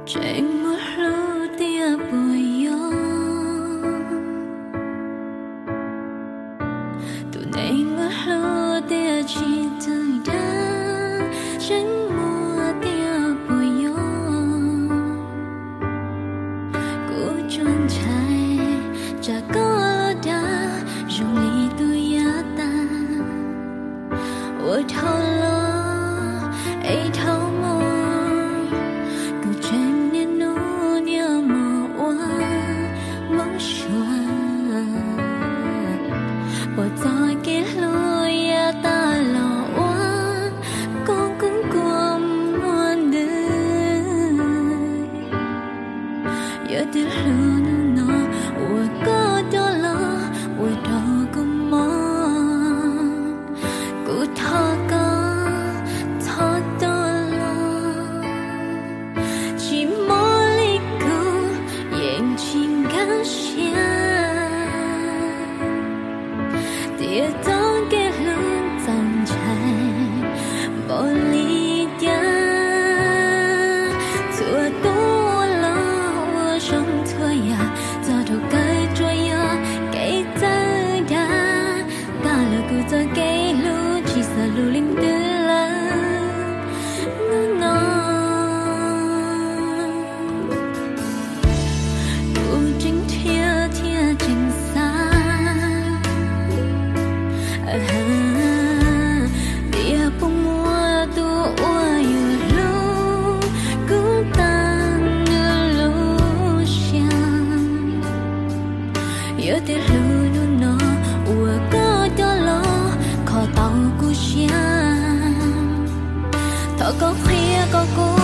Tseem muaj hlub tiag puas yog? Tus neeg muaj hlub tiag tsis txawj dag, tseem muaj tiag puas yog? Kuv tsuas ntshai tsam koj dag zoo li tus yav tas. Ua dhau los es dhau mus, kuv tseem niaj hnub niaj hmo ua mob suav. Puas txog kev hlub yav tas los ua koj kub kua muag ntws. Yog tias hlub hnub no uas koj tuaj los ua rau kuv mob, kuv thov koj txhob tuaj los. Tsis mob li kuv yeej tsis nkag siab, tias txoj kev hlub txaus ntshai npaum li cas. Txhua tus ua los ua zoo txhua yam, txog rau kawg tsuas yog kev txawj dag. Tag lawm kuv txoj kev hlub tsis xav hlub leej twg lawm hnub no. Kuv tseem nrhiav thiab tseem xav, tias puas muaj tus uas yuav hlub kuv tag nws lub siab. Yog tias hlub hnub no uas koj coj los kho tau kuv siab, thov koj qhia kom kuv